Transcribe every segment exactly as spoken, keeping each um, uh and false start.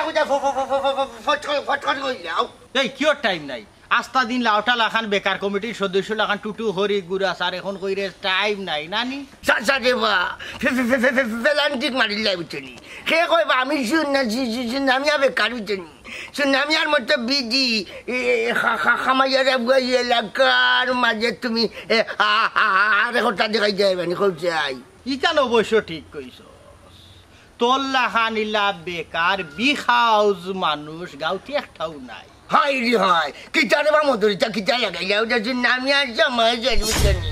ফটকল ফটকল কইলাও। এই কিওর টাইম নাই? আস্তা দিন লাউটা লাখান বেকার কমিটির সদস্য লাখান টুটু হরি গুড়া স্যার এখন কইরে টাইম নাই নানি। চাচা রে বা, ফে-, ফে-, ফে-, ফে-, ফে-, ফেলান্টিক মারিলাই বুঝছনি। কে কইবা আমি সুনামিয়া বেকার বুঝছনি। সুনামিয়ার মতো বিধি, এ, খা-, খা-, খামাইয়ারা বুয়া এই এলাকার মাঝে তুমি, এ, আ-, আ-, আ-, আর একটা দেখাই যাইবানি, কইছে আই। ইখান অবশ্য ঠিক কইছো। তোর লাখান ইলা বেকার বিখাউজ মানুষ গাউতি একটাও নাই। হায় রে হায়, কিতা রে বা মদরিতা, কিতা লাগাইলা? ওটা যে নামি আর সময় শেষ বুঝছনি।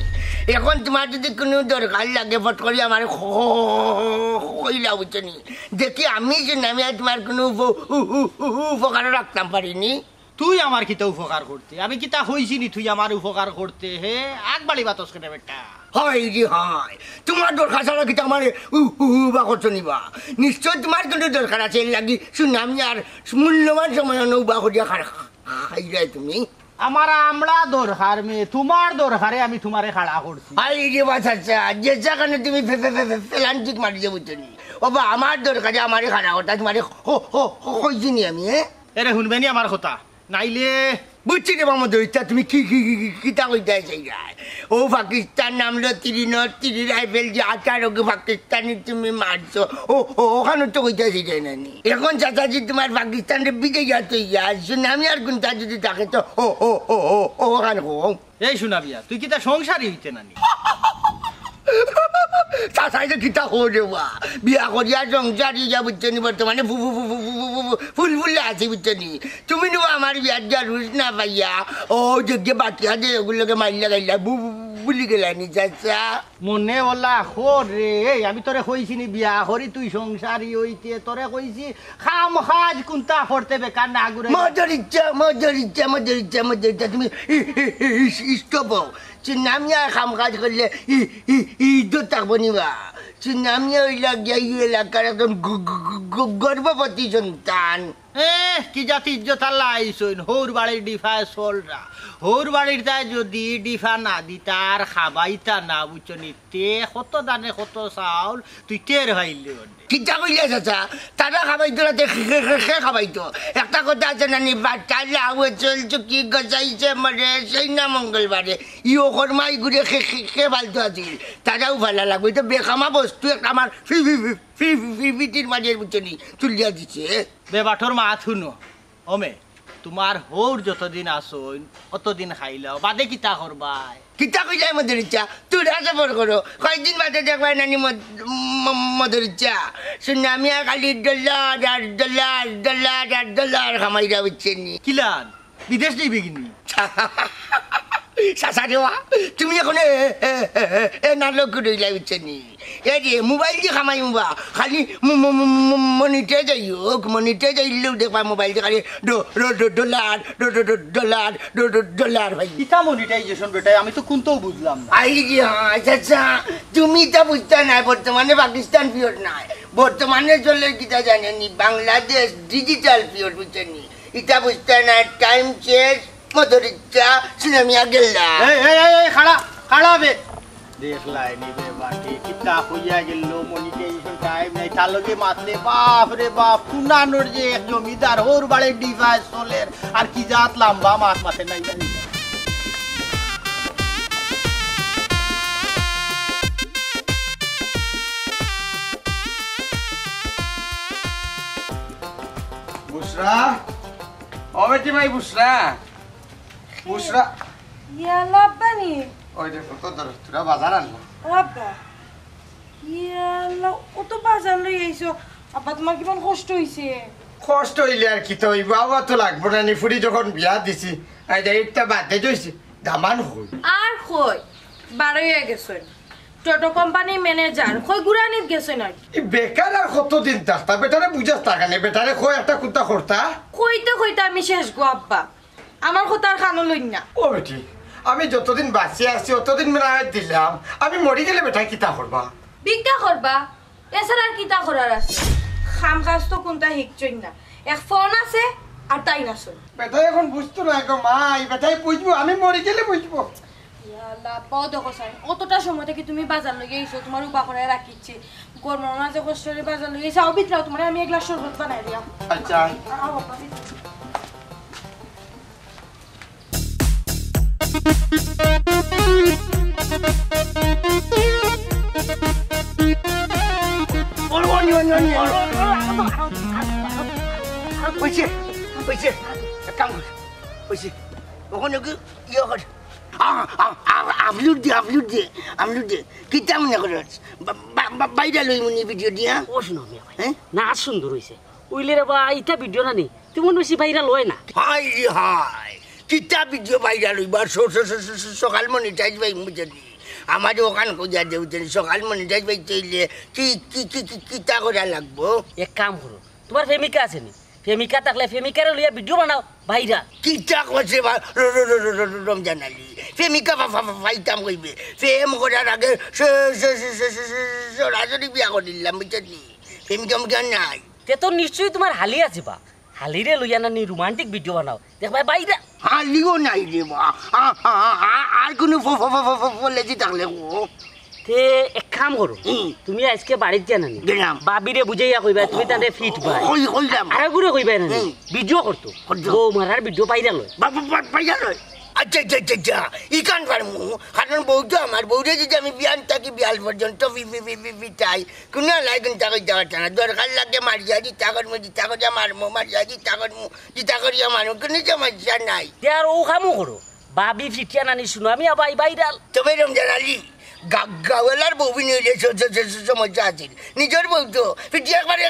এখন তোমার যদি কোনো দরকার লাগে, ফট করি আমার খ-, খ-, খ-, খ-, কইলা বুঝছনি। দেখি আমি যে নামি আর তোমার কোনো উপ-, উ-, উ-, উ-, উপকারও রাখতাম পারিনি। তুই আমার কিতা উপকার করতে? আমি কিতা কইছি নি তুই আমার উপকার করতে? হে, আগ বাড়ি বাতস কেনে বেটা? হয় রে হয়, তোমার দরকার ছাড়া কিতা আমারে উ-, উ-, উবা করছো নি বা? নিশ্চয় তোমার কোনো দরকার আছে, এর লাগি সুনামিয়ার মূল্যবান সময় অনো উবা করিয়া খার-, খাইরায় তুমি। আমার আমরা দরকার মে, তোমার দরকারে আমি তোমারে খাড়া করছি। হায় রে বা চাচা, যে জাগানো তুমি ফে-, ফে-, ফে-, ফে-, ফেলান্টিক মারি যাবো তুমি। ও বা, আমার দরকারে আমারে খাড়া করতা, তোমারে হ-, হ-, হ-, কইছি নি আমি, এ? এরে হুনবে নি আমার কথা? নাইলে বুঝছি রে বা মদরিতা, তুমি কি, কি, কি, কি, কিতা কইতায় চাইরায়? ও পাকিস্তান নামলো তিরি নট তিরি রাইফেল যে আঠারো কে পাকিস্তানি তুমি মারছো। ও, ও, ওখানে তো কইতায় চাইরায় না নি। এখন চাচাজি তোমার পাকিস্তানরে বিদায় যাতে ইয়া, সুনামিয়ার কোনটা যদি থাকে তো ও, ও, ও, ও, ও, ওখানে কও। এই সুনামিয়া, তুই কিতা সংসারী হইতে না নি? চাচাই তো কিতা কও রে বা? বিয়া করিয়া সংসারী ইয়া বুঝছো নি, বর্তমানে ফু-, ফু-, ফু-, ফু-, ফু-, ফু-, ফু-, ফুল ফুলে আছি বুঝছো নি? তুমি নু আমার বিয়ার দিয়া রুশ না পাইয়া, ও যে যে বাটিয়া দে ওগুলোকে মাইর লাগাইলা, বু-, বু-, বু-, ভুলি গেলা নি চাচা? মনে ওলা খোর রে, এই আমি তোরে কইছি নি বিয়া করি তুই সংসারী হইতে, তোরে কইছি কাম কাজ কুন্তা করতে বেকার না ঘুরে। মদরিচ্ছা, মদরিচ্ছা, মদরিচ্ছা, মদরিচ্ছা, তুমি ই-, ই-, ই-, ই-, stop হও। সুনামিয়া কাম কাজ করলে ই-, ই-, ই-, ইজ্জত থাকবো নি বা? সুনামিয়া হইলা গিয়া এই এলাকার একজন গ-, গ-, গ-, গ-, গর্ভবতী সন্তান। এ, কি জাতি ইজ্জত আল্লাহ আইসইন, হৌর বাড়ির ডিফায় চলরা। হৌর বাড়ির তাই যদি ডিফা না দিতা আর খাবাইতা না, বুঝছো নি? তে কত দানে কত চাউল, তুই টের হইলে অনে। কিতা কইলে চাচা? তারা খাবাইতো না, তে খে-, খে-, খে-, খে খাবাইতো? একটা কথা আছে না নি, বাচ্চা লাউ চল চুকি গজাইছে মরে, সেই না মঙ্গলবারে। ই ও কর্মাই ঘুরে খে-, খে-, খে ফালতু আছিল। তারাও ভালা লাগবে। তো বেকামা বস্তু একটা আমার ফি-, ফি-, ফি-, ফি-, ফি-, ফি-, ফিটির মাঝে বুঝছো নি, তুলিয়া দিছে। বেবাটর মা থুনো, ওমে, তোমার হৌর যতদিন আসইন, অতদিন খাইলাও, বাদে কিতা করবায়? কিতা কইলাই মদরিচ্ছা? তোরা সবর করো। কয়দিন বাদে দেখবায় নানি মদ-, ম-, মদরিচ্ছা। সুনামিয়া খালি ডলার আর ডলার, ডলার আর ডলার কামাইরা বুঝছো নি। কিলান? বিদেশ যাইবে কিনি? চাচা রে বা, তুমি এখন এ, এ, এ, এ, এ নাটক করিলাই বুঝছো নি? এ রে, মোবাইল দি কামাই মুবা, খালি ম-, ম-, ম-, ম-, মনিটাইজ যাই হোক, মনিটাইজ যাইলেও দেখবা মোবাইল দি খালি ডো-, ডো-, ডো-, ডলার, ডো-, ডো-, ডো-, ডলার, ডো-, ডো-, ডলার ভাই। কিতা মনিটাইজেশন বেটায়? আমি তো কুন্তাও বুঝলাম না। আই রে, হ্যাঁ, আচ্ছা, আচ্ছা, তুমি ইতা বুঝতা না, বর্তমানে পাকিস্তান পিরিয়ড নাই, বর্তমানে চলে কিতা জানো নি, বাংলাদেশ ডিজিটাল পিরিয়ড বুঝছো নি? ইতা বুঝতা না, টাইম শেষ, মদরিচ্ছা, সুনামিয়া গেলা। এই, এই, এই, এই, খাড়া, খাড়া বে। দেখলায় নি বে বাটি, কিতা কইয়া গেল, মনিটাইজেশন টাইম নাই, তার লগে মাতলে, বাপ রে বাপ, কুনানোর যে এক জমিদার, হৌর বাড়ির ডিফায় চলের, আর কি জাত লাম্বা মাত মাতে নাই জানি। বুসরা, ও বেটি মাই বুসরা, বুসরা। ইয়াল্লা আব্বা নি? ওই দেখো তো ধরো, তোরা বাজার আনলা। ও আব্বা, ইয়াল্লা, অত বাজার লই আইছো। আব্বা, তোমার কিমান কষ্ট হইছে? কষ্ট হইলে আর কিতা হইবো, আবার তো লাগবো না নি, ফুড়ি যখন বিয়া দিছি। আই যাই, একটা বাদে জইছে, দামান হই। আর কই, বারইয়া গেছইন। টোটো কোম্পানির ম্যানেজার, কই গুরানিত গেছইন আর কি। ই বেকার আর কতদিন থাকতা? বেটারে বুঝাস তা কেনে? বেটারে কই একটা কুন্তা করতা। কইতে কইতে আমি শেষ গো আব্বা। আমার কথা আর কানো লইন না। ও বেটি, আমি যতদিন বাঁচিয়া আছি, অতদিন মনে হয় দিলাম। আমি মরি গেলে বেটায় কিতা করবা? ভিক্ষা করবা, এছাড়া আর কিতা করার আছে? কাম কাজ তো কুন্তা হিকছইন না। এক ফোন আছে, আর তাই না শুন। বেটায় এখন বুঝতো না গো মা, এই বেটায় বুঝবো, আমি মরি গেলে বুঝবো। ইয়া আল্লাহ, আব্বাও দেখো চাই, অতটা সময় থাকি তুমি বাজার লইয়া আইছো, তোমার উবা করায় রাখিছে। গরমর মাঝে কষ্ট করি বাজার লই আইছি, আও ভিতরে আও, তুমারে আমি এক গ্লাস শরবত বানাই দিয়াম। আচ্ছা। আ-, আও আব্বা, ভিতরে। অইছে, অইছে। এক কাম কর। অইছে। অখন ওকে ইয়ে কর। আ, আ, আ, আপলোড দে, আপলোড দে, আপলোড দে। কিতা মনে করছ? বা-, বা-, বা-, ভাইরাল অইমুনি ভিডিও দিয়া? ও শুনো মিয়া ভাই। হ্যাঁ? না, সুন্দর অইছে। অইলে রে বা, ইতা ভিডিও না নি? তেমন বেশি ভাইরাল অয় না। হায় রে হায়, কিতা ভিডিও ভাইরাল অইবা? স-, স-, স-, স-, স-, সকাল মনিটাইজ পাইমু বুঝছনি? আমারে অখান কইয়া দেও বুঝছনি, সকাল মনিটাইজ পাইতে অইলে কি, কি, কি, কি, কিতা করা লাগবো? এক কাম করো, তুমার প্রেমিকা আছে নি? প্রেমিকা থাকলে প্রেমিকারে লইয়া ভিডিও বানাও, ভাইরাল। কিতা কছে বা র-, র-, র-, র-, র-, রমজান আলী? প্রেমিকা পা-, পা-, পা-, পাইতাম কইবে। প্রেম করার আগে স-, স-, সরাসরি বিয়া করিলাম বুঝছনি? প্রেমিকা মিকা নাই। তে তো নিশ্চয়ই তুমার হালি আছে বা। হালিরে লইয়া না নি রোমান্টিক ভিডিও বানাও। দেখবায় ভাইরাল। হালিও নাই রে বা। আ, আ, আ, আ, আর কুনু ফ-, ফ-, ফ-, ফ-, ফ-, ফলেজি থাকলে কও। তে এক কাম করো। হুম। তুমি আইজকে বাড়িত যাও না নি? গেলাম। ভাবিরে বুঝাইয়া কইবায়, তুমি তারে ফিট ভাই। কই-, কইলাম। আরেকগুরে কইবায় না নি? হুম। ভিডিও করতো। করতো। বউ মারার ভিডিও ভাইরাল অয়। বা-, বা-, বা-, ভাইরাল অয়? আচ্ছা, আচ্ছা, আচ্ছা, আচ্ছা। ইখান পারমু। কারণ বউ তো আমার, বউরে যদি আমি বিয়ান থাকি বিয়াল পর্যন্ত ফি-, ফি-, ফি-, ফি-, ফিটাই, কুনু আলাই কুনতা কইতা পারতা না। দরকার লাগে মারিয়া দিতা করমু, দিতা করিয়া মারমু, মারিয়া দিতা করমু, দিতা করিয়া মারমু, কুনু সমস্যা নাই। তে আর অউ কামও করো। ভাবি ফিটিয়া না নি হুনো মিয়া ভাই ভাইরাল। তবে রমজান আলী, গা-, গাওয়ালার বউ বি নিলে স-, স-, স-, স-, সমস্যা আছিল। নিজর বউ তো, ফিটিয়া একবারে,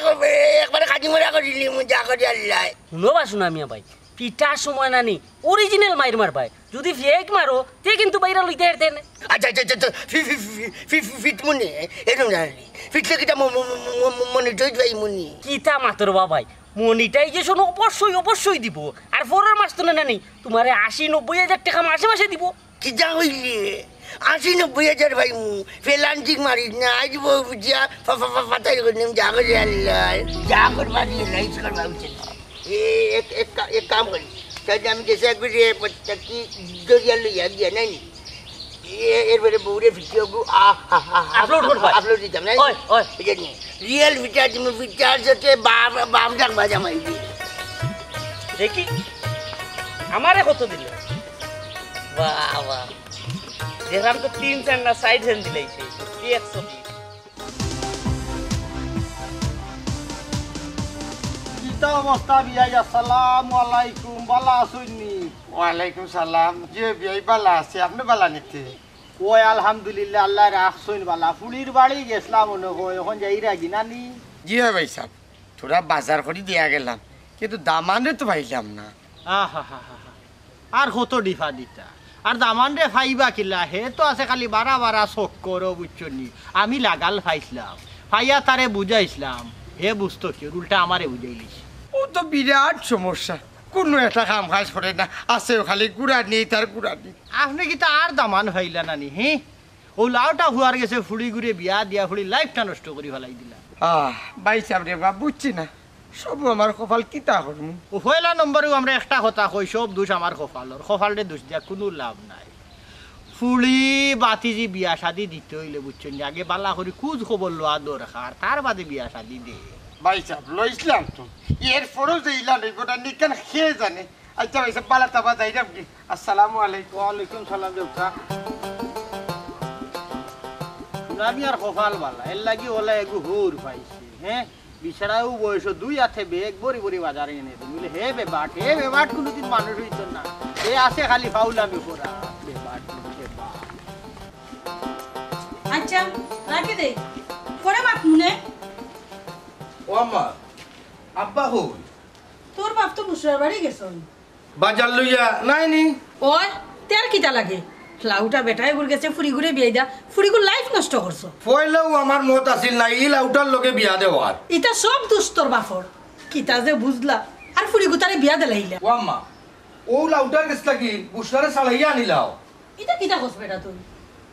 একবারে খাটি মরা করিলিমু, যা করি আল্লায়। হুনো বা হুনো মিয়া ভাই, ফিটার সময় না নি, অরিজিনাল মাইর মারবায়। যুদি ফেক মারো, তে কিন্তু ভাইরাল অইতে পারতে না। আচ্ছা, আচ্ছা, আচ্ছা, আচ্ছা, ফি-, ফি-, ফি-, ফি-, ফি-, ফিটমু নে, এরম জানি। ফিটলে কিতা ম-, ম-, ম-, ম-, ম-, মনিটাইজ পাইমু নি? কিতা মাতর বা ভাই, মনিটাইজেশন অবশ্যই, অবশ্যই দিবো। আর পরর মাস তো না নি, তুমারে আশি নব্বই হাজার টেকা মাসে মাসে দিবো। কিতা কইলে? আশি নব্বই হাজার পাইমু, ফেলান্টিক মারিস না, আইজ বউ বুঝিয়া ফা-, ফা-, ফা-, ফাতাই করে নিম, যা করে আল্লাহ, যা করবা দিয়ে লাইস করবা উচিত। এ, এক, এক কা-, এক কাম করি, তাইলে আমি দেশে একবার যে প্রত্যেকটি দরিয়া লইয়া গিয়া নাই নি? এ, এরপরে বউরে ভিডিও গু-, আ, আ, আ, আ, আপলোড করবা? আপলোড দিতাম, নাই? ওই, ওই। বুঝলি? রিয়েল ফিটার, তুমি ফিটার যাতে বাপ, বাপ ডাক বাজা মারি দিয়ে। দেখি, আমারে কত দিল? বাহ, বাহ। দেখলাম তো তিন সেন্ট না চাইর সেন্ট দিলাইছে। কি একশো বিশ। কিতা অবস্থা বিয়াই? আসসালামু আলাইকুম, বালা আছইন নি? ওয়ালাইকুম সালাম। জি বিয়াই, বালা আছি, আপনে বালা নিতে? ওই আলহামদুলিল্লাহ, আল্লায় রাখছইন বালা। ফুড়ির বাড়ি গেছলাম মনে হয়, অখন যাইরাগি নানি? জি অয় ভাইসাব, থুড়া বাজার করি দিয়া গেলাম, কিন্তু দামানরে তো পাইলাম না। আহা হা হা হা। আর কত ডিফা দিতা? আর দামানরে পাইবা কিলা? হে তো আছে খালি বারা বারা চক্কর, বুঝছো নি? আমি লাগাল পাইছলাম, পাইয়া তারে বুঝাইছলাম, হে বুঝতো কিওর, উল্টা আমারে বুঝাইলিছে। অউ তো বিরাট সমস্যা, কুনু একটা কাম কাজ করে না, আছে খালি গুড়ানি, তার গুড়ানি। আপনে কিতা আর দামান পাইলা নানি, হি? অউ লাউটা ফুয়ার গেছে ফুড়িগুরে বিয়া দিয়া ফুড়ির লাইফটা নষ্ট করি ফালাই দিলা। আহ, ভাইসাব রে বা, বুঝছি না। সবু আমার কপাল, কিতা করমু? অউ পয়লা নম্বরেউ আমরা একটা কথা কই, সব দুষ আমার কপালর। কপালরে দুষ দিয়া কুনু লাভ নাই। ফুড়ি বাতিজি বিয়া শাদি দিতে অইলে, বুঝছইন নি, আগে বালা করি খুজ খবর লওয়া দরকার, তার বাদে বিয়া শাদি দে। ভাইসাব, লইছলাম তো। এরপরেও যে ইলা লইব না, নিকান কে জানে। আচ্ছা ভাইসাব, বালা থাকবা, যাইরাম গি। আসসালামু আলাইকুম। ওয়ালাইকুম সালাম, দেউতা। সুনামিয়ার কপাল বালা, এরলাগি অলা এগু হউর পাইছে, হে? বেচারাও বয়স দুই আতে ব্যাগ ভরি ভরি বাজারে এনে দেন। বলে, হে বেবাট, হে বেবাট কুনুদিন মানুষ অইতো না। হে আছে খালি ফাউলামি করা। বেবাট, বেবাট। আচ্ছা, রাখি দে। পরে মাতমুনে। ও আম্মা, আব্বা কই? তোর বাপ তো বুসরার বাড়ি গেছইন। বাজার লইয়া নাই নি? ওই, তে আর কিতা লাগে? লাউটা বেটায় গুর গেছে ফুড়িগুরে বিয়া দিয়া, ফুড়িগুর লাইফ নষ্ট করছো। পয়লাউ আমার মত আছিল না ই লাউটার লগে বিয়া দেওয়ার। ইতা সব দুষ তোর বাপর। কিতা যে বুঝলা, আর ফুড়িগুতারে বিয়া দিলাইলা। ও আম্মা, অউ লাউটার গেছ লাগি বুসরারে ছাড়াইয়া আনিলাও। ইতা কিতা কস বেটা তুই?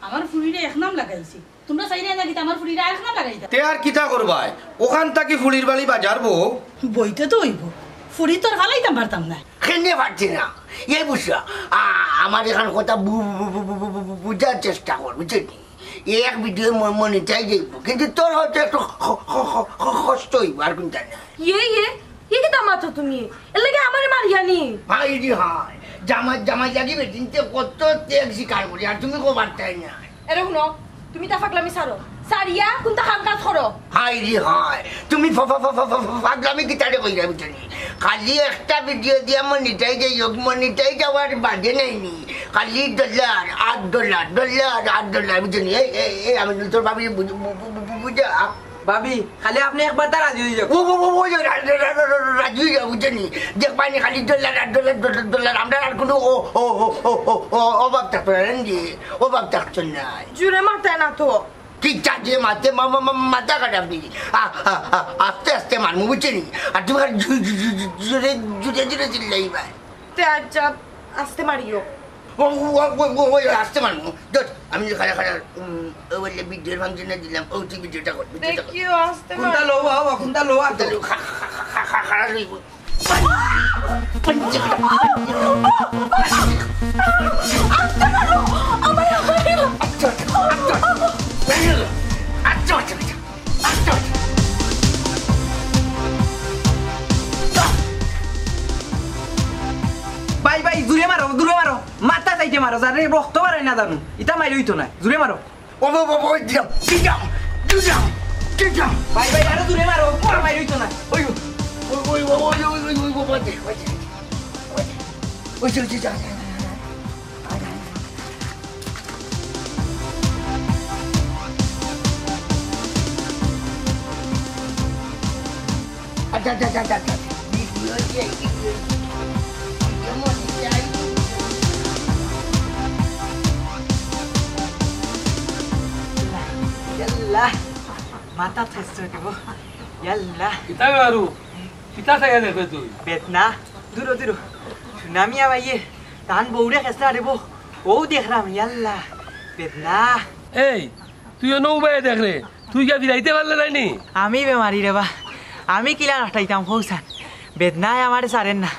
আমার ফুড়িরে এক নাম লাগাইছি। তুমরা চাইরায় না কিতা আমার ফুড়িরে আরেক নাম লাগাইতা? তে আর কিতা করবায়? অখান থাকি ফুড়ির বাড়ি বাজার বউ। বইতে তো অইবো। ফুড়ি তো আর ফালাইতাম পারতাম নায়। কেনে পারতে না? এ বুসরা, আ-, আমার এখান কথা বু-, বু-, বুঝার চেষ্টা কর, বুঝছনি? এক ভিডিও মনিটাইজ অইবো, কিন্তু তোর হয়তো একটু খ-, খ-, খ-, খ-, কষ্ট অইবো, আর কুনতা না। ইয়ে, ইয়ে, ইয়ে কিতা মাতো তুমি? এর লাগি আমারে মারিয়া নি? হায় রে হায়, জামাই, জামাই লাগি বেটিন্তে কত ত্যাগ স্বীকার করি, আর তুমি কও পারতায় না। এরে হুনো, তুমি তা ফাগলামি ছাড়ো, ছাড়িয়া কুনতা কাম কাজ করো। হায় রে হায়, তুমি ফা-, ফা-, ফা-, ফা-, ফা-, ফা-, ফাগলামি কিতারে কইরা বুঝছো নি? খালি একটা ভিডিও দিয়া মনিটাইজ অইবো, মনিটাইজ অওয়ার বাদে নাই নি। খালি ডলার, আর ডলার, ডলার, আর ডলার, বুঝছো নি? এই, এই, এই, আমি তোর ভাবি বুঝ-, বু-, বু-, বু-, বু-, বুঝা। ভাবি, খালি আপনি একবার তা রাজি অই যাও। ও, ও, ও, ও, রা-, রা-, রা-, রা-, রা-, রাজি অই যাও, বুঝছো নি? দেখবায় নি খালি ডলার, আর ডলার, ডলার, ডলার, আমরা আর কুনু ও, ও, অভাব থাকতো না, জি, অভাব থাকতো না। জুরে মারতায় না তো। কিতা যে মাতে মা-, মা-, মা-, মাথা খারাপ নি? আ-, আ-, আ-, আস্তে আস্তে মারমু, বুঝছো নি? আর তুমি খালি জু-, জু-, জু-, জু-, জুরে, জুরে, জুরে চিল্লাইবায়। তে আচ্ছা, আস্তে মারিও। ও, ও, আস্তে মারমু। ধর, আমি খাড়া, খাড়া, উম, ও বললে ভিডিওর ফাংশনে দিলাম, ও তুই ভিডিওটা কর, ভিডিওটা কর। দেখিও, আস্তে কুনটা মার। লও, বাবা, কুনটা লও, আর কুনটা লও, খা-, খা-, খা-, খা-, খাড়া লইব। আচ্ছা, আচ্ছা, আচ্ছা, আচ্ছা। আচ্ছা, আচ্ছা, আচ্ছা। আচ্ছা, আচ্ছা। ভাই, ভাই, জুরে মারো, জুরে মারো। মাথা চাইতে মারো, যারে রক্ত বাড়াই না জানো। ইতা মাইর অইতো না। জুরে মারো। ও বাবা, ওই দিলাম, দিলাম, দিলাম, দিলাম। ভাই, ভাই, আরো জুরে মারো। আর মাইর অইতো না। ওই, ওই, ওই, বাবা, ওই, ওই, ওই, ওই, বাবা, দে, ওই, দে, ওই, দে। ওই, দে, ওই, দে, যা, যা, যা, যা, যা। আচ্ছা, আচ্ছা, আচ্ছা, আচ্ছা, আচ্ছা। ভিডিও যে, ভিডিও, ভিডিও মনে চাই। ইয়াল্লা, মাথা ঠেস করে দেবো। ইয়াল্লা। কিতা বে আরু? কিতা চাইয়া দেখবে তুই? বেদনা, দূরো, দূরো। সুনামিয়া ভাইয়ে, তান বউরে খেসরা দেবো। ও দেখরাম, ইয়াল্লা। বেদনা। এই, তুই অনো উবাইয়া দেখ রে, তুই কিয়া ফিরাইতে পারলে নাইনি? আমি বেমারি রে বা, আমি কিলান আটাইতাম কও চাইন। বেদনায় আমারে ছাড়ের না,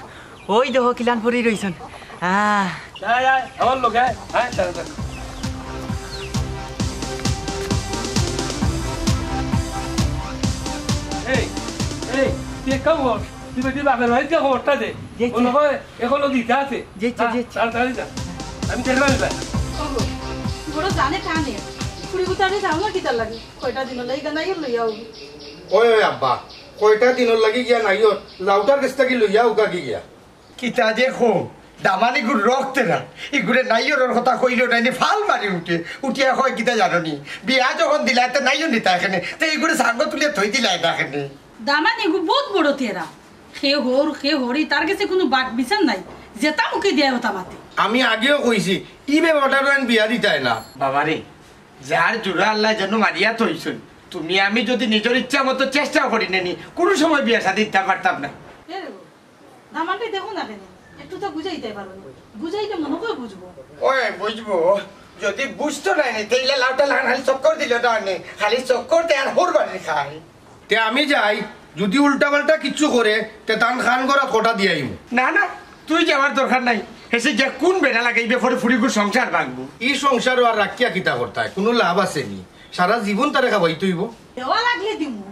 ওই দেখো কিলান পড়ি রইছইন। আহ। আয়, আয়, আমার লগে আয়, আয়, দাঁড়া, দাঁড়া। এই, এই, তুই এক কাম কর, তুই বেটির বাপের বাড়িত গিয়া খবরটা দে। জি, জি। মনে হয় এখনো দিতা আছে। জি, জি, যা, জি, জি। তাড়াতাড়ি যা। আমি দেখলাম এবার। ওগো, বড় জানে কানে। ফুড়ি গুতারে যাও না কিতার লাগি? কয়টা দিনর লাগি গা নাইওর লইয়া আও। ওই, ওই আব্বা, কয়টা দিনর লাগি গিয়া নাইওর, লাউটার গেছ থাকি লইয়া আউক্কা গিয়া। কিতা যে কও, দামান ইগুর রক্তেরা, ইগুরে নাইওরর কথা কইলেউ নাইনি ফাল মারি উঠে, উঠিয়া কয় কিতা জানো নি? বিয়া যখন দিলায় তে নাইওর নিতা কেনে, তে ইগুরে সাঙ্গ তুলিয়া থই দিলায় না কেনে। দামান ইগু বউত বড় তেরা। কে হউর, কে হউরি, তার গেছে কুনু বাট বিচার নাই। যেতা মুখে দেয় ওতা মাতে। আমি আগেও কইছি, ই বেটারে আমি বিয়া দিতায় না। বাবারে, যার জুড়া আল্লায় যেন মারিয়া থইছইন, তুমি আমি যুদি নিজর ইচ্ছা মতো চেষ্টাও করি নেনি, কুনু সময় বিয়া শাদি দিতাম পারতাম না। এ রে গো, দামানরে দেখো না কেনে? একটু তো বুঝাইতায় পারো নি। বুঝাইলে মনো কয় বুঝবো। ওই বুঝবো, যুদি বুঝতো নায় নি, তে ইলা লাউটা লাখান খালি চক্কর দিলে না নি, খালি চক্কর দেয় আর হউর বাড়ির খায়। তে আমি যাই, যুদি উল্টাপাল্টা কিচ্ছু করে, তে তান খান করা খটা দিয়াইমু। না, না, তুই যাওয়ার দরকার নাই। হেষে গিয়া কুন বেড়া লাগাইবে, পরে ফুড়িগুর সংসার ভাঙবো। ই সংসারও আর রাখিয়া কিতা করতায়? কুনু লাভ আছে নি? সারা জীবন তারে খাওয়াইতে অইবো। দেওয়া লাগলে দিমু,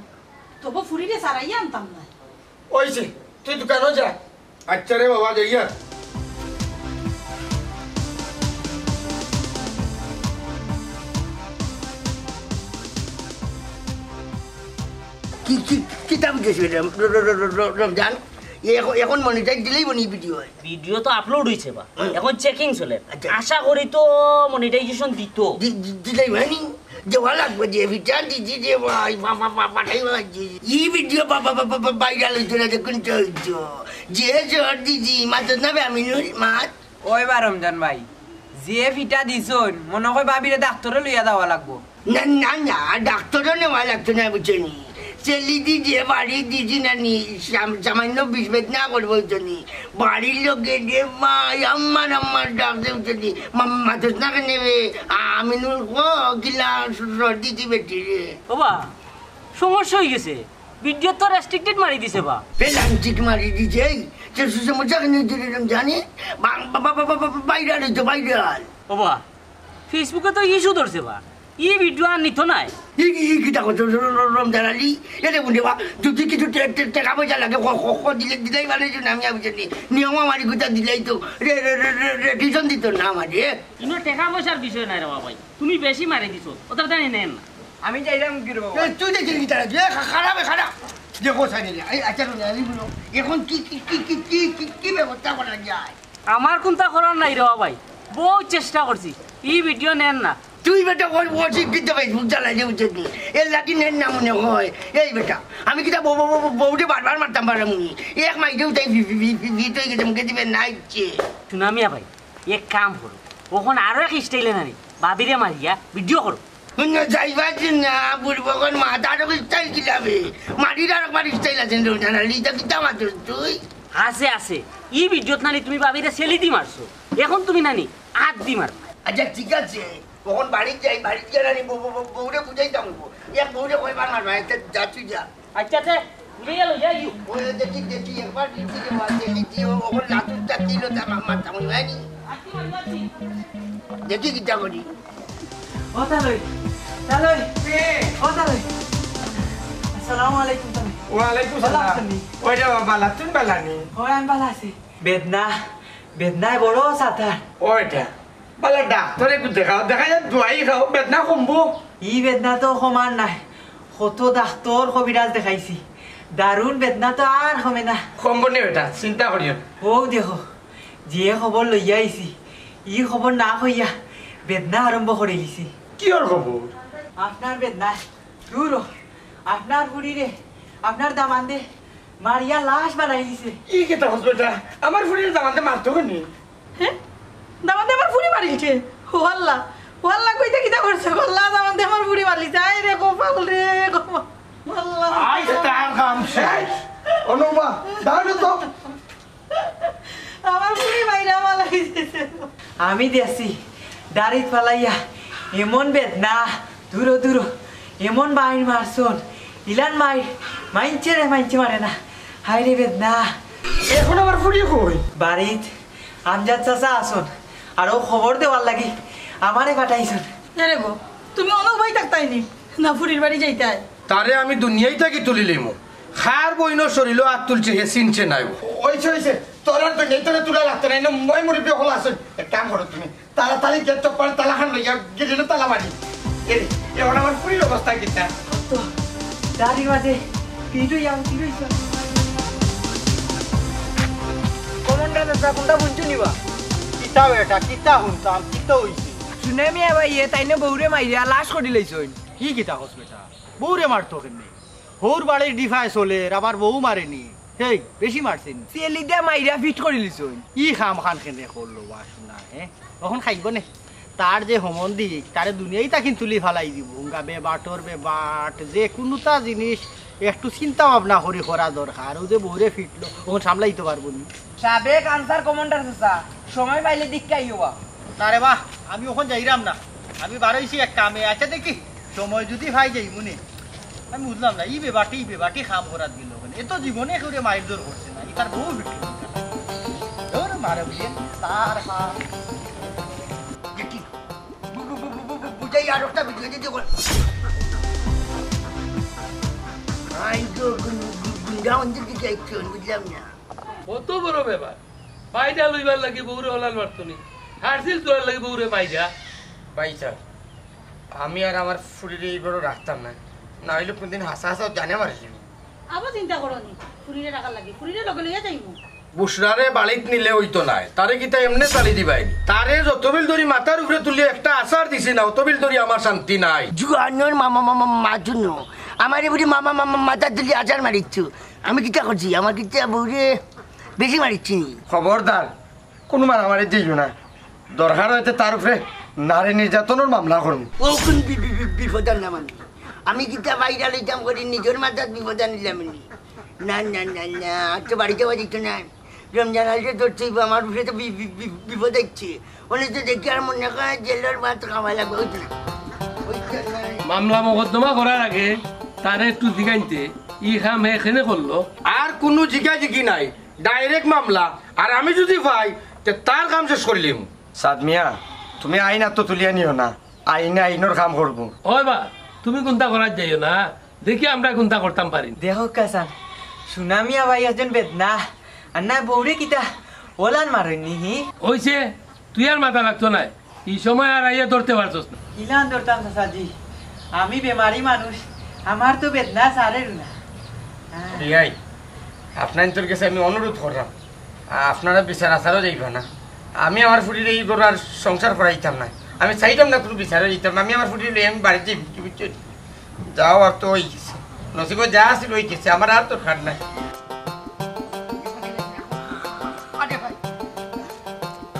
তবু ফুড়িরে সারাইয়া আনতাম না। অইছে, তুই দোকানো যা। আচ্ছা রে বাবা, যাইয়া। কি, কি, কিতা বুঝাইছো রে, র-, র-, র-, র-, র-, রমজান? এ এখন, এখন মনিটাইজ দিলেই বনি ভিডিও হয়। ভিডিও তো আপলোড হইছে বা, হুম। এখন চেকিং চলে। আচ্ছা। আশা করি তো মনিটাইজেশন দিত। দি-, দি-, দিলেই হয়নি? দেওয়া লাগবো যে ভিডিও দিছি যে ভাই, বা-, বা-, বা-, পাঠাই বা-, যে, ই ভিডিও বা-, বা-, বা-, বা-, বা-, ভাইরাল হইতো না, দেখুন তো হইতো। যে শর্ট দিছি, মাতস না বে আমিনুল, মাত। ওই বা রমজান ভাই, যে ফিটা দিছইন, মনো কয় ভাবিরে ডাক্তরে লইয়া যাওয়া লাগবো। না, না, না, ডাক্তরও নেওয়া লাগতো না, বুঝছো নি? ছেলেদি যে বাড়ি দিছি না নি, সাম-, সামান্য বিষ বেদনা করবো, বুঝছো নি? বাড়ির লোকে যে ভাই, আম্মার, আম্মার ডাক দে, বুঝছো নি? মা-, মাতস না কেনে বে? আমিনুল ক, কিলা সর্দি দি বেটি রে। বাবা, সমস্যা হয়ে গেছে। ভিডিও তো রেস্ট্রিক্টেড মারি দিছে বা। পেলান্টিক মারি দিছে, এই, যে সুসমস্যা কেনে দিলে জানি? বা-, বা-, ভাইরাল হইতো, ভাইরাল। বাবা, ফেসবুকে তো ইস্যু ধরছে বা। ই ভিডিও আর নিত নায়। ই, ই, ই কিতা কথা, র-, র-, র-, রমজান আলী? এরে বুঝে বা, যদি কিছু টে-, টে-, টেকা পয়সা লাগে, ক-, ক-, ক-, দিলে, দিলাই মানে যে আমি, আমি জানি। নিয়ম আমার গুতা দিলাই তো। রে, রে, রে, রে, রে, টিউশন দিত না আমারে। ইনো টেকা পয়সার বিষয় নাই রে বাবা ভাই। তুমি বেশি মারি দিছো। ওটা জানি নেন না। আমি যাইলাম কি রে বাবা? এ, তুই দেখি কি তারা? এ, খা-, খারাপ, খারাপ। দেখো সাইনি, এই আচ্ছা, রমজান আলী বলো, এখন কি, কি, কি ব্যবস্থা করা যায়? আমার কুনতা করার নাই রে বাবা ভাই। বউত চেষ্টা করছি। ই ভিডিও নেন না। তুই বেটা ওই অশিক্ষিত Facebook চালাইলে উচিত নি। এর লাগি নেন না মনে হয়। এই বেটা, আমি কিতা বউ, বউ, বউ, বউরে বারবার মারতাম পারলাম নি? এক মাইরেউ তাই ফি-, ফি-, ফি-, ফি-, ফিট হয়ে গেছে, মুখে দিবে না ইচ্ছে। সুনামিয়া ভাই, এক কাম করো, অখন আরো এক স্টাইলে নানি, ভাবিরে মারিয়া ভিডিও করো। হুন, যাইবা যে না, বুড়বকর মাথা আরো স্টাইল কিলাবে। মারির আর একবার স্টাইল আছে, রমজান আলী, ইটা কিতা মাতস তুই? আছে, আছে। ই ভিডিওত নানি তুমি ভাবিরে সেলি দি মারছো, এখন তুমি নানি আত দি মারো। আচ্ছা, ঠিক আছে, অখন বাড়িত যাই, বাড়িত গিয়া নানি বউ, বউ, বউ, বউরে বুঝাইতাম গো। এক বউরে কয়বার মারবা, একটা যা তুই যা। আচ্ছা, তে, বুঝে গেল, ইয়া, ইউ। ওই দেখি, দেখি, একবার দেখি রে, ওই দেখি, দেখি, ও, ওর লাতুর তা দিল, তা মা-, মারতাম, ওই হয়নি? আজকে মারবো, আজকে। দেখি কিতা করি। ও তালই, তালই। কে? ও তালই। আসসালামু আলাইকুম, তালই। ওয়ালাইকুম ভালা সালাম। আছইন নি? ওই রে বাবা, বালা, তুমি বালা নি? ওই আমি বালা আছি। বেদনা, বেদনায় বড় সাতার। ওইটা। বালা ডাক্তরে একটু দেখাও, দেখা যায় দোয়াই খাও, বেদনা কমবো। ই বেদনা তো কমার নাই, কত ডাক্তর কবিরাজ দেখাইছি, দারুণ বেদনা তো আর কমে না। কমবো নে বেটা, চিন্তা করিও না। ও দেখো, যে খবর লইয়া আইছি, ই খবর না কইয়া বেদনা আরম্ভ করি দিছি। কিওর খবর? আপনার বেদনা দূর, আপনার ফুরিরে, আপনার দামান্দে মারিয়া লাশ বানাই দিছে। ই কিতা কস বেটা? আমার ফুরির দামান্দে মারতো কেনে? হ্যাঁ? দামান্দে আমার ফুরি মারিলছে? ও আল্লাহ, ও আল্লাহ, কইতে কিতা করছে? ও আল্লাহ, দামান্দে আমার ফুরি মারিলছে। আয় রে কপাল রে, কপাল। ও আল্লাহ। আইজ তার কাম শেষ। অনুমা, দাঁড়াও তো। আমার ফুরি মাইরা আমার লাগি দিছে। আমি দেখছি, দাড়িত ফালাইয়া এমন বেদনা, দূরো দূরো, এমন বাইর মারছন, ইলান মাইর, মাইনষে রে, মাইনষে মারে না। হায় রে বেদনা। এখন আমার ফুরি কই? বাড়িত আমজাদ চাচা আছন, আর ও খবর দেওয়ার লাগি আমারে পাঠাইছন। এরে গো, তুমি অনো উবাই থাকতায় নি, না ফুরির বাড়ি যাইতায়? তারে আমি দুনিয়াই থাকি তুলি লইমু। খার বইনর শরীলো আত তুলছে, হে চিনছে নায়। ওইছে, ওইছে, তোর আর দুনিয়াই তোরে তুলা লাগতো নায়, না মই মুরব্বি অকল আছন। এক কাম করো তুমি, তাড়াতাড়ি গেট টপার তালাখান লইয়া গেটে তালা মারি। এরে, এখন আমার ফুরির অবস্থা কিতা? তো, দাড়ির মাঝে পিঠু ইয়াং পিঠু ইয়াং। কমান্ডার চাচা, কোনটা বুঝছো নিবা? কিতা বেটা, কিতা হুনতাম, কিতা হইছে? সুনামিয়া ভাইয়ে তাইনে বউরে মাইরা লাশ করি লাইছইন। কি কিতা কস বেটা? বউরে মারতো কেনে? হউর বাড়ির ডিফায় চলের, আবার বউ মারেনি। হেই, বেশি মারছে নি? সেলি দিয়া মাইরা ফিট করি লিছইন। ই কাম খান কেনে করলো বা সুনা, হে? অখন খাইবো নে? তার যে হমন্দি, তারে দুনিয়াই তা কিন্তু তুলি ফালাই দিব। উঙ্গা বেবাটর বেবাট, যে কুনুতা জিনিস একটু চিন্তা ভাবনা করি করা দরকার। ও যে বউরে ফিটলো, অখন সামলাইতে পারবো নি। সাবেক আনসার কমান্ডার চাচা, সময় পাইলে দিক্কা আইও বা। না রে বা, আমি অখন যাইরাম না, আমি বারইছি এক কামে। আচ্ছা দেখি, সময় যদি পাই যাইমু নে। আমি বুঝলাম না, ই বেবাটি, ই বেবাটি কাম করাত গেল অখানে। এ তো জীবনে কেউরে মাইর জোর করছে না, ই তার বউ বিটলো। ধর মারে বুঝে, তার মা। দেখি, বু-, বু-, বু-, বু-, বু-, বু-, বুঝাই আর একটা ভিডিও দিতে বল। আই গো, গুন-, গু-, গুন্ডা অন্যের দিকে একটু বুঝলাম না। কত বড় ব্যাপার, ফায়দা লইবার লাগি বউরে হলাল মারতো নি, হারছিল তোর লাগি বউরে মাইরা। ভাই স্যার, আমি আর আমার ফুরিরে এই বড় রাখতাম না, না হইলে কোনদিন হাসা হাসা জানে মারিলিবি। আবার চিন্তা করো নি, ফুরিরে রাখার লাগি, ফুরিরে লগে লইয়া যাইমু। বুশরারে বাড়িত নিলে হইতো নায়, তারে কিতা এমনে চালি দিবাই নি? তারে যতবিল ধরি মাথার উপরে তুলি একটা আছাড় দিছি না, অতবিল ধরি আমার শান্তি নাই। জুয়ানোর মামা, মামা, মা জুনো, আমার এ বুড়ি মামা, মামা, মাথা তুলি আছাড় মারিচ্ছু। আমি কিতা করছি? আমার কিতা বউরে বেশি মারিচ্ছি নি? খবরদার, কোনো মারামারি দিও না। দরকার হইতে তার উপরে নারী নির্যাতনের মামলা করুন। ও কোন বি-, বি-, বি-, বিপদ আনলাম আমি? আমি কিতা বাইরা লইতাম করি, নিজের মাথাত বিপদ আনিলাম নি? না, না, না, না, আর তো বাড়ি যাওয়া যেত না। রমজান আলীরে ধরতে হইব, আমার উপরে তো বি-, বি-, বি-, বিপদ হচ্ছে। অনে তো দেখি আর মনে হয় জেলের ভাত খাওয়া লাগবে, ওই তো না। ওই তো না। মামলা মোকদ্দমা করার আগে তারে একটু জিগাইতে, ই কাম হে কেনে করলো? আর কুনু জিগা জিগি নাই, ডাইরেক্ট মামলা। আর আমি যদি পাই, তে তার কাম শেষ করিলিমু। সাদ মিয়া, তুমি আইন আত্ত তুলিয়া নিও না। আইনে আইনর কাম করবো। ওই বা, তুমি কুন্তা করাত যাইও না, দেখি আমরা কুন্তা করতাম পারি। দেখো কাসান, সুনামিয়া ভাই একজন বেদনা, আর না বউরে কিতা ওলান মারইন নি হি? ওইছে, তুই আর মাথা লাগতো নায়, ই সময় আর আইয়া ধরতে পারছস না। কিলান ধরতাম চাচাজি, আমি বেমারি মানুষ, আমার তো বেদনা সারের না। হ্যাঁ। বিয়াই, আপনাইনতর গেছে আমি অনুরোধ কররাম, আপনারা বিচার আচারও যাইবা না। আমি আমার ফুরিরে ই ঘরো আর সংসার করাইতাম না, আমি চাইরাম না কুনু বিচারও যাইতাম না। আমি আমার ফুরিরে লইয়া আমি বাড়িত যাইমু, বুঝছো? যাও, আর তো অই গেছে, নসিবো যা আছিল অই গেছে, আমার আর দরকার নাই। আরে ভাই,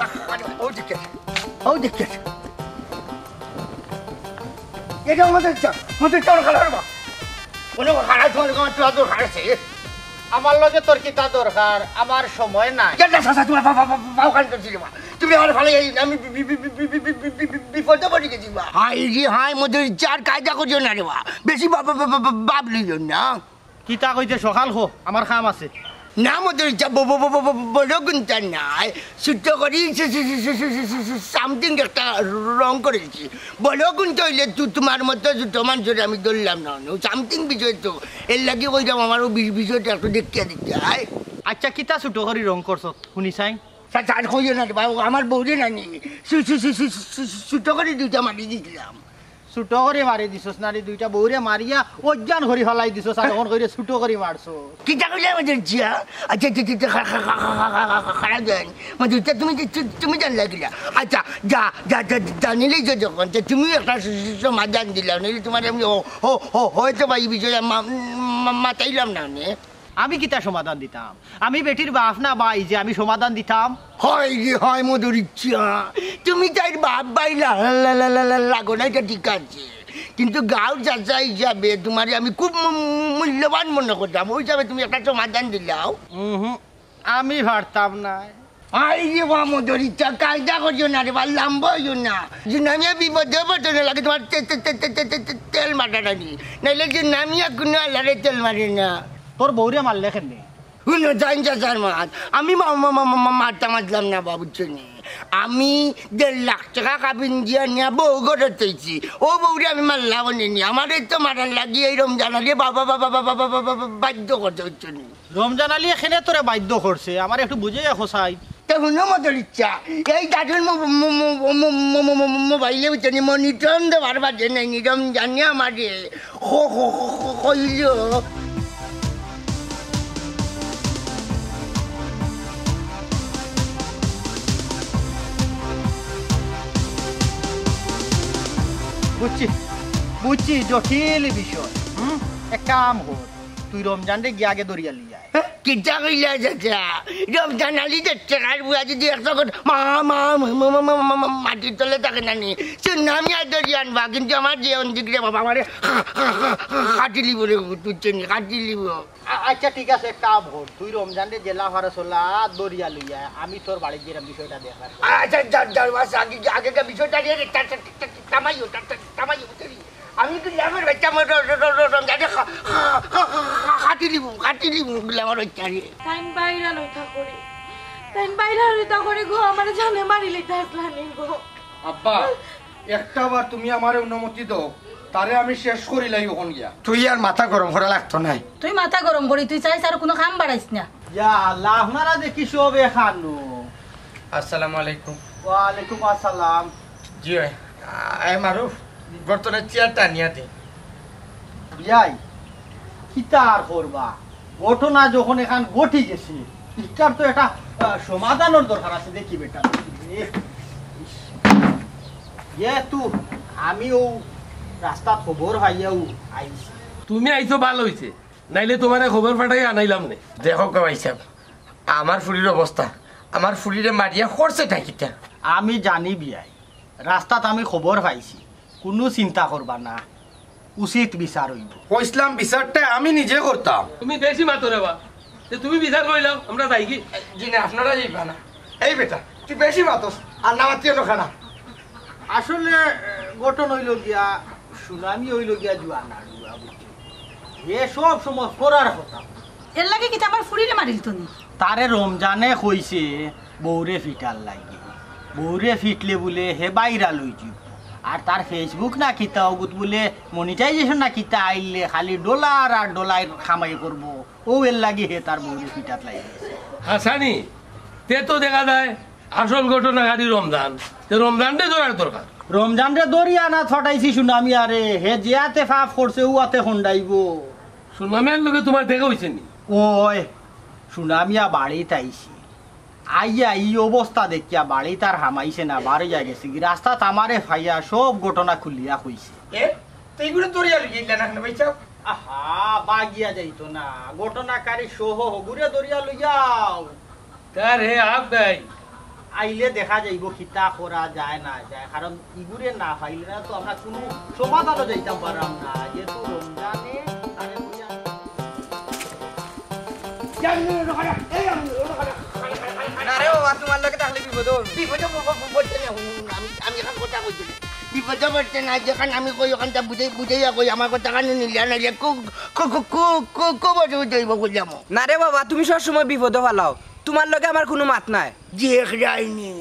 আরে ভাই, ও দেখে, ও দেখে। এটা আমাদের চা, আমাদের চা খারাপ বা। কোনো খারাপ তোমার তোমার তোমার দরকার আছে। আমার লগে তোর কিতা দরকার? আমার সময় নাই। কেন চাচা তোমার বাবা বাবা বাবা ওখানে করছি রে বা। তুমি আমার ভালো এই আমি বি- বি- বি- বি- বি- বি- বি- বি- বিপদে পড়ি গেছি বা। হাই রে হাই, মধুর ইচ্ছা আর কায়দা করিও না রে বা। বেশি বাবা বাবা বাবা বাপ লইও না। কিতা কইতে সকাল খো, আমার কাম আছে। না মধুর ইচ্ছা ব- ব- ব- ব- ব- বড় গুণটা নাই। ছোট্ট করি সে- সে- সে- সে- সে- সে- সে- something একটা রং করেছি। বড় গুণটা হইলে তু- তোমার মতো ছোট মানুষের আমি ধরলাম না, অনে something বিষয় তো। এর লাগি কইলাম আমার ও বি- বিষয়টা একটু দেখিয়া দিতে হয়। আচ্ছা, কিতা ছোট করি রং করছত? শুনি চাই। তা- তার কইও না রে বাবু, আমার বউরে নানি। সু- সু- সু- সু- সু- সু- ছোট করি দুইটা মারি দিছিলাম। ছোট করি মারি দিছস না রে, দুইটা বউরে মারিয়া অজ্ঞান করি ফালাই দিছস, আর অখন কইরে ছোট করি মারছস। কিতা কইলে আমাদের জিয়া? আচ্ছা, আচ্ছা, আচ্ছা, খা- খা- খা- খা- খা- খা- খা- খারাপ দেন। মানে, তা তুমি যে- তু- তুমি জানলা কিলা? আচ্ছা, যা, যা, যা, জানিলেই তো যখন, তা তুমি একটা স- স- সমাধান দিলাও, নাইলে তোমার আমি হ- হ- হ- হয়তো বা এই বিষয়ে মা- মা- মাতাইলাম না, নে। আমি কিতা সমাধান দিতাম? আমি বেটির বাপ না ভাই যে আমি সমাধান দিতাম? হয় রে হয় মধুর ইচ্ছা, তুমি তাইর বাপ ভাই লা- লা- লা- লা- লা- লাগো না, এটা ঠিক আছে, কিন্তু গাঁওর চাচা হিসাবে তোমারে আমি খুব মূ- মূ- মূল্যবান মনে করতাম, ওই হিসাবে তুমি একটা সমাধান দিলাও। উহুম, আমি পারতাম না। আই রে বা মধুর ইচ্ছা, কায়দা করিও না রে বা, লম্বা হইও না। যে নামিয়া বিপদে পড়তে না লাগে তোমার তে- তে- তে- তে- তে- তে- তে- তেল মারা নানি, নাইলে যে নামিয়া কোনো আল্লাহরে তেল মারে না। তোর বউরে মারলে কেনে? হুনো, জান চাচার মাত, আমি মা- মা- মা- মা- মা- মারতাম আসলাম না বাবু, বুঝছো নি? আমি দেড় লাখ টেকা কাবিন দিয়া নিয়া বউ ঘরত থইছি, ও বউরে আমি মারলাম নি, আমারে তো মারার লাগি এই রমজান আলী বাবা বাবা বাবা বাবা বাবা বাধ্য করছে, বুঝছো নি? রমজান আলী এখানে তোরে বাধ্য করছে, আমার একটু বুঝে দেখো চাই। তে হুনো মধুর ইচ্ছা, এই দাদুর মো- মো- মো- মো- মো- মো- মো- মোবাইলে বুঝছো নি, মনিটন দেওয়ার বাদে নাই নি, রমজানে আমারে খ- খ- খ- খ- কইল। বুঝছি, বুঝছি, জটিল বিষয়। হুম, এক কাম কর, তুই রমজানরে গিয়া আগে ধরিয়া লই আয়। কিতা কইলা চাচা? রমজান আলী যে টেকার বুয়া যদি একশো কোটি মা- মা- মা- মা- মা- মা- মা- মা- মাটির তলে থাকে না নি, সুনামি আর ধরিয়া আনবা, কিন্তু আমার যে অন্দিক রে বাবা, আমারে কাটিলিব রে, বুঝছো নি, কাটিলিব। আ- আচ্ছা, ঠিক আছে, এক কাম কর, তুই রমজানরে জেলা ফারসলা দরিয়া লইয়া, আমি তোর বাড়িত গিয়া বিষয়টা দেখার। আচ্ছা, যা- যা- আচ্ছা, আগে আগে গিয়া বিষয়টা নিয়ে রে, তা- তা- তা- তা- থামাইও, তা- তা- থামাইও, বুঝলি? আমি কিন্তু আমার বাচ্চা আমার র- র- র- র- রমজানে খা- খা- খা- খা- খা- কাটিলিব, কাটিলিব, আমার বাচ্চা রে। তাইন বাইরা লইতা করি, তাইন বাইরা লইতা করি গো, আমার জানে মারি লইতা আসলানি গো। আব্বা, একটা বার তুমি আমারে অনুমতি দাও, তারে আমি শেষ করিলাই অখন গিয়া। তুই আর মাথা গরম করা লাগতো নাই। তুই মাথা গরম করি, তুই চাইস আর কোনো কাম বাড়াইস না। ইয়া আল্লাহ, আপনারা দেখি সব এখানো। আসসালামু আলাইকুম। ওয়ালাইকুম আসসালাম। জি ভাই, আই মারুফ, গর্তনের চেয়ারটা আনিয়া দে। বিয়াই, কিতা আর করবা? ঘটনা যখন এখান ঘটি গেছে, ইটার তো একটা, আহ, সমাধানর দরকার আছে, দেখি বেটা। এ, ইস। ইয়ে তু, আমি ও রাস্তাত খবর পাইয়াও আইছি। তুমি আইছো ভালা অইছে, নাইলে তোমারে খবর পাঠাই আনাইলাম নে। দেখো কা ভাইসাব, আমার ফুরির অবস্থা, আমার ফুরিরে মারিয়া করছেটা কিতা? আমি জানি বিয়াই, রাস্তাত আমি খবর পাইছি, কুনু চিন্তা করবা না, উচিত বিচার অইবো। কইছলাম বিচারটা আমি নিজে করতাম। তুমি বেশি মাতো রে বা, তে তুমি বিচার করিলাও, আমরা যাইগি। জি না, আপনারা যাইবা না। এই বেটা, তুই বেশি মাতস, আর না মাতিও না খানা। আসলে, এ, ঘটনা অইলো গিয়া, সুনামি অইলো গিয়া জুয়ান আর জুয়া বুঝছো। এ সব সময় করার কথা। এর লাগি কিতা আমার ফুরিরে মারিল তো নি? তারে রমজানে কইছে বউরে ফিটার লাগি। বউরে ফিটলে বুলে হে বাইরা লই যিবো। আর তার Facebook না কিতা, অগুত বুলে monetization না কিতা আইলে খালি ডলার আর ডলার কামাই করবো। অউ এরলাগি হে তার বউরে পিটাত লাগি গেছে। হাছানি, তে তো দেখা যায় আসল ঘটনাকারী রমজান। তে রমজানরে ধরার দরকার। রমজানরে ধরিয়া না ছটাইছি সুনামিয়ারে, হে যে আতে পাপ করছে অউ আতে খন্ডাইবো। সুনামিয়ার লগে তুমার দেখা অইছে নি? অয়, সুনামিয়া বাড়িত আইছি। আইয়া ই অবস্থা দেখিয়া বাড়িত আর হামাইছে না, বারইয়া গেছে কি রাস্তাত আমারে পাইয়া সব ঘটনা খুলিয়া কইছে। এ, তে ইগুরে ধরিয়া লইয়া আইলা না কেনে ভাইসাব? আহা, বাগিয়া যাইতো না, ঘটনাকারী সহ হগুরে ধরিয়া লইয়াও। তার হে আপ নাই। আইলে দেখা যাইবো কিতা করা যায় না যায়, কারণ ইগুরে না পাইলে না তো আমরা কুনু সমাধানও যাইতাম পারলাম না, যেহেতু রমজানে তারে লইয়া না রে বাবা, তুমার লগে থাকলে বিপদ অইবো। বিপদে প-, প-, প-, পড়তে না, হুন, হুন, আমি, আমি অখন কথা কইতে না। বিপদে পড়তে না, যেখান আমি কই, অখানটা বুঝাই-, বুঝাইয়া কই, আমার কথা কানো নিলে, নাইলে কু-, কু-, কু-, কু-, কু-, কু-, বড় হইতে অইবো কইলাম। না রে বাবা, তুমি সব সময় বিপদে ফালাও, তুমার লগে আমার কুনু মাত নাই। যে এক যায়নি,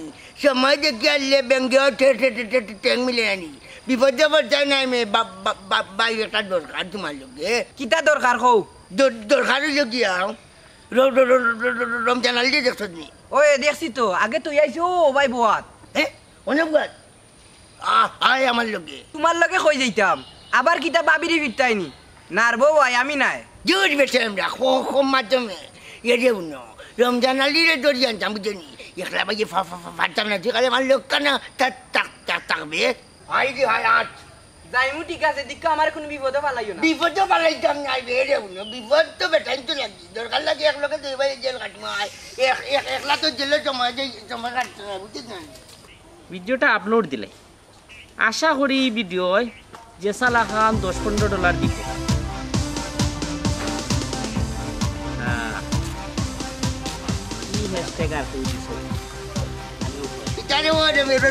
সময় দেখি আনলে বেঙ্গে ঠে-, ঠে-, ঠে-, ঠে-, ঠে-, ঠেং মিলে আনি। বিপদে পড়তে নাই মে, বা-, বা-, বা-, ভাই, একটা দরকার তুমার লগে। কিতা দরকার কও? দ-, দরকার অইলো গিয়া, র-, র-, রমজান আলীরে দেখছস নি? ওই দেখছি তো, আগে তো আইছে, ও ভাই বওয়াত। হে? অনে বওয়াত? আ-, আয় আমার লগে। তুমার লগে কই যাইতাম? আবার কিতা ভাবিরে ফিরতাই নি? নারবো ভাই, আমি নাই। জোর বেশি আমরা, খো-, খো মাধ্যমে। এ রে উনো, রমজান আলীরে ধরি আনতাম, বুঝছো নি? একলা ভাইয়ে ফা-, ফা-, ফা-, ফারতাম না, তুই খালি আমার লোক কানা তা-, তা-, তা-, থাকবে। হাই রে হাই আট। যাইমু ঠিক আছে, দিক্কা আমারে কুনু বিপদে ফালাইও না। বিপদে ফালাইতাম না, রে রে উনো, বিপদ তো বেটাইন তো লাগি। দরকার লাগে এক লগে দুই ভাই জেল কাটমু আয়। এক-, এক-, একলা তো জেলে সময় যাই, সময় কাটতো না, বুঝছস না? ভিডিওটা আপলোড দিলে আশা করি ই ভিডিওয় যে সালাখান দশ পনেরো ডলার দিবো। হ্যাঁ, কি হ্যাশট্যাগ আর কই দিছো? ইতারে ও রে, রে, রে,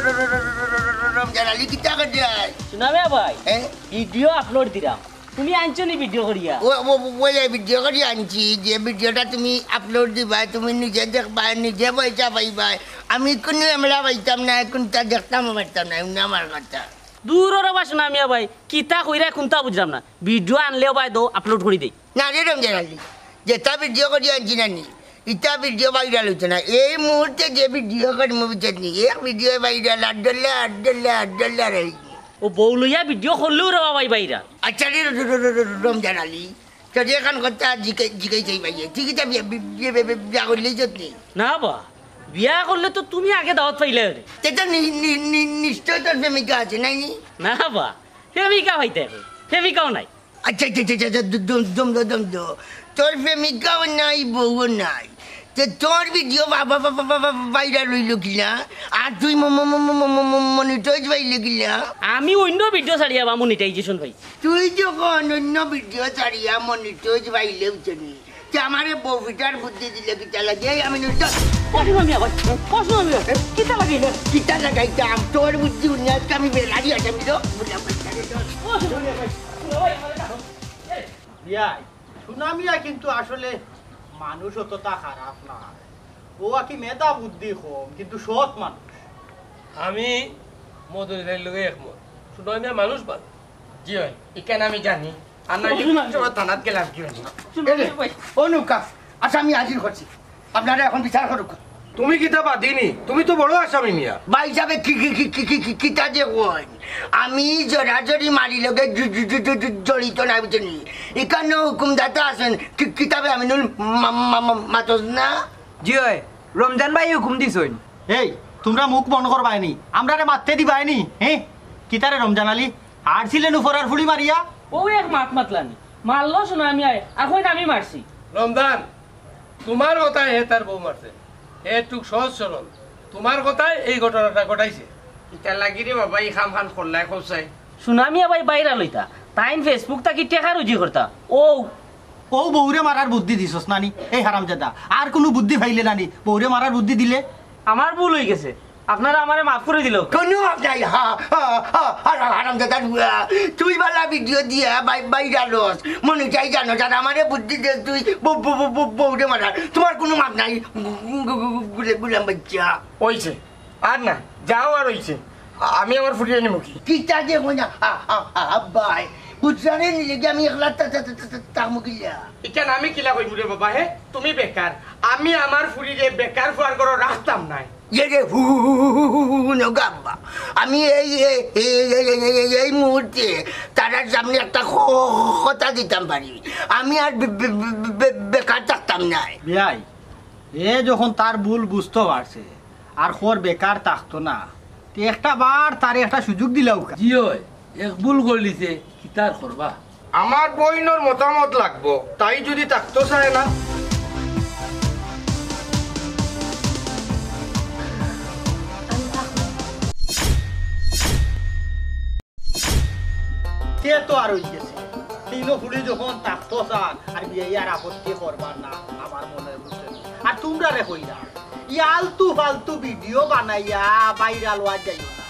রমজান আলী কিতা করে যায়? সুনামিয়া ভাই, হ্যাঁ? ভিডিও আপলোড দিলাম, তুমি আনছো নি ভিডিও করিয়া? ও, ও, ও, ওই ভিডিও করিয়া আনছি, যে ভিডিওটা তুমি আপলোড দিবায়, তুমি নিজে দেখবায়, নিজে পয়সা পাইবায়। আমি কুনু এমলা পাইতাম না, কুনটা দেখতামও পারতাম না, এমনি আমার কথা। দূর রে বা সুনামিয়া ভাই, কিতা কইরায় কুনতা বুঝলাম না। ভিডিও আনলেও ভাই দো, আপলোড করি দেই। না রে রমজান আলী, যেটা ভিডিও করি আনছি না নি, ইটা ভিডিও ভাইরাল অইতো না। এই মুহূর্তে যে ভিডিও করি মুভিতে নি, এক ভিডিও ভাইরাল আট ডলার, আট ডলার, আট ডলার অই। ও বউ লইয়া ভিডিও করলেও রে বা ভাই ভাইরাল। আচ্ছা রে র-, র-, র-, র-, রমজান আলী, তোরে এখান কথা জিকাই, জিকাই চাই ভাইয়ে। তুই কিতা বিয়া, বি-, বি-, বি-, বি-, বিয়া করলেই যত নি? না বা, বিয়া করলে তো তুমি আগে দাওয়াত পাইলে রে। তে তো নি-, নি-, নি-, নিশ্চয় তোর প্রেমিকা আছে, নাই নি? না বা, প্রেমিকা পাইতে হবে, প্রেমিকাও নাই। আচ্ছা, আচ্ছা, আচ্ছা, আচ্ছা, দম, দম, দম, দম, দম। তোর প্রেমিকাও নাই, বউও নাই। তে তোর ভিডিও বা-, বা-, বা-, বা-, বা-, বা-, ভাইরাল অইলো কিলা? আর তুই ম-, ম-, মনিটাইজ পাইলে কিলা? আমি অন্য ভিডিও ছাড়িয়া বা মনিটাইজেশন পাইছি। তুই যখন অন্য ভিডিও ছাড়িয়া মনিটাইজ পাইলে উঠেনি, তে আমারে বউ ফিটার বুদ্ধি দিলে কিতা লাগে? এই আমি নইতো কষ্ট আমি আবার, কষ্ট আমি আবার, কিতা লাগাইলে? কিতা লাগাইতাম? তোর বুদ্ধি উনি আজকে আমি বেলারি আসামি তো, বুঝলাম, বুঝলাম। বিয়াই, সুনামিয়া কিন্তু আসলে মানুষ অতটা খারাপ না। ও আর কি মেধা বুদ্ধি কম, কিন্তু সৎ মানুষ। আমি মদনী ভাইর লগে একমত। সুনামিয়া মানুষ ভালো। জি অয়, ইখান আমি জানি। আর না, ও, সুনামিয়া। থানাত গেলাম কি অইছে? সুনামিয়া ভাই। ও নৌকা, আচ্ছা, আমি হাজির করছি। আপনারা এখন বিচার করুক। তুমি কিতা বাদী নি? তুমি তো বড় আসামি মিয়া। ভাই সাহেব, কি, কি, কি, কি, কি, কি, কিতা যে কইন? আমি জড়াজড়ি মারি লগে জু-, জু-, জু-, জু-, জু-, জড়িত না, বুঝছনি? ইখানো হুকুমদাতা আছেন, কি, কিতাবে আমিনুল মা-, মা-, মা-, মাতস না? জি অয়, রমজান ভাই হুকুম দিছইন। এই, তুমরা মুখ বন্ধ করবায়নি, আমরারে মাততে দিবায়নি, হে? কিতারে রমজান আলী? আর ছিলেন উপরার ফুলি মারিয়া? ও এক মাত মাতলানি, মারলো সুনামিয়ায়, এখন আমি মারছি। রমজান, তুমার কথায় হে তার বউ মারছে। হে একটু সহজ সরল। তুমার কথায় এই ঘটনাটা ঘটাইছে। ইতা লাগি রে বাবা, ই কাম খান করলাই কৌসাই। সুনামিয়া ভাই ভাইরাল অইতা, তাইন Facebook থাকি টেকা রুজি করতা। ও, ও বউরে মারার বুদ্ধি দিছস নানি? এই হারামজাদা, আর কুনু বুদ্ধি পাইলে নানি? বউরে মারার বুদ্ধি দিলে? আমার ভুল অইগেছে, আপনারা আমারে মাফ করি দিলাউক্কা। কুনু মাফ নাই। হা, হা, হা, হারাম, হারামজাদার বুয়া। তুই বালা ভিডিও দিয়া ভাই, ভাইরাল অস। মনিটাইজ আনস, আর আমারে বুদ্ধি দেস তুই বউ, বউ, বউ, বউ, বউরে মারার। তুমার কুনু মাফ নাই। গু-, গু-, গু-, গু-, গুলে-, গুলাম বাইচ্চা। অইছে। আর না, যাও আর অইছে। আমি আমার ফুরিরে নিমু কি? কিতা যে কইন না, আ, আ, আ, আব্বাই, বুঝছনি নি যে আমি একলা তা-, তা-, তা-, তা-, তা-, থাকমু কিলা? ইখান আমি কিলা কইমু রে বাবা, হে? তুমি বেকার, আমি আমার ফুরিরে বেকার ফুয়ার ঘরো রাখতাম নায়। ইয়ে রে, হু, হু, হু, হুনো গো আব্বা, আমি এই, এই, এই মুহূর্তে তারার সামনে একটা ক-, কথা দিতাম পারি, আমি আর বে-, বে-, বে-, বে-, বেকার থাকতাম নায়। বিয়াই, এ যখন তার ভুল বুঝতো পারছে, আর কর বেকার থাকতো না, তে একটা বার তারে একটা সুযোগ দিলাও কা। জি অয়, এক ভুল করলিছে, কিতা আর করবা? আমার বইনর মতামত লাগবো, তাই যদি থাকতো চায় না। তে তো আর অই গেছে। তিনো ফুড়ি যখন থাকতো চান, আর বিয়াই আর আপত্তি করবার না, আমার মনে বুঝছে। আর তুমরারে কইরা, ই আলতু ফালতু ভিডিও বানাইয়া ভাইরাল অওয়া যাইও না।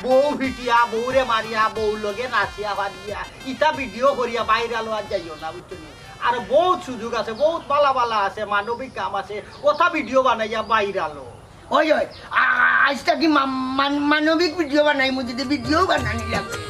বউ ফিটিয়া, বউরে মারিয়া, বউ লগে নাচিয়া ফারিয়া, ইতা ভিডিও করিয়া ভাইরাল অওয়া যাইও না, বুঝছো নি? আর বউত সুযোগ আছে, বউত বালা বালা আছে, মানবিক কাম আছে, অতা ভিডিও বানাইয়া ভাইরাল অও। ওই, ওই, আ-, আ-, আইজ থাকি মা-, মান-, মানবিক ভিডিও বানাইমু, যদি ভিডিও বানানি লাগে।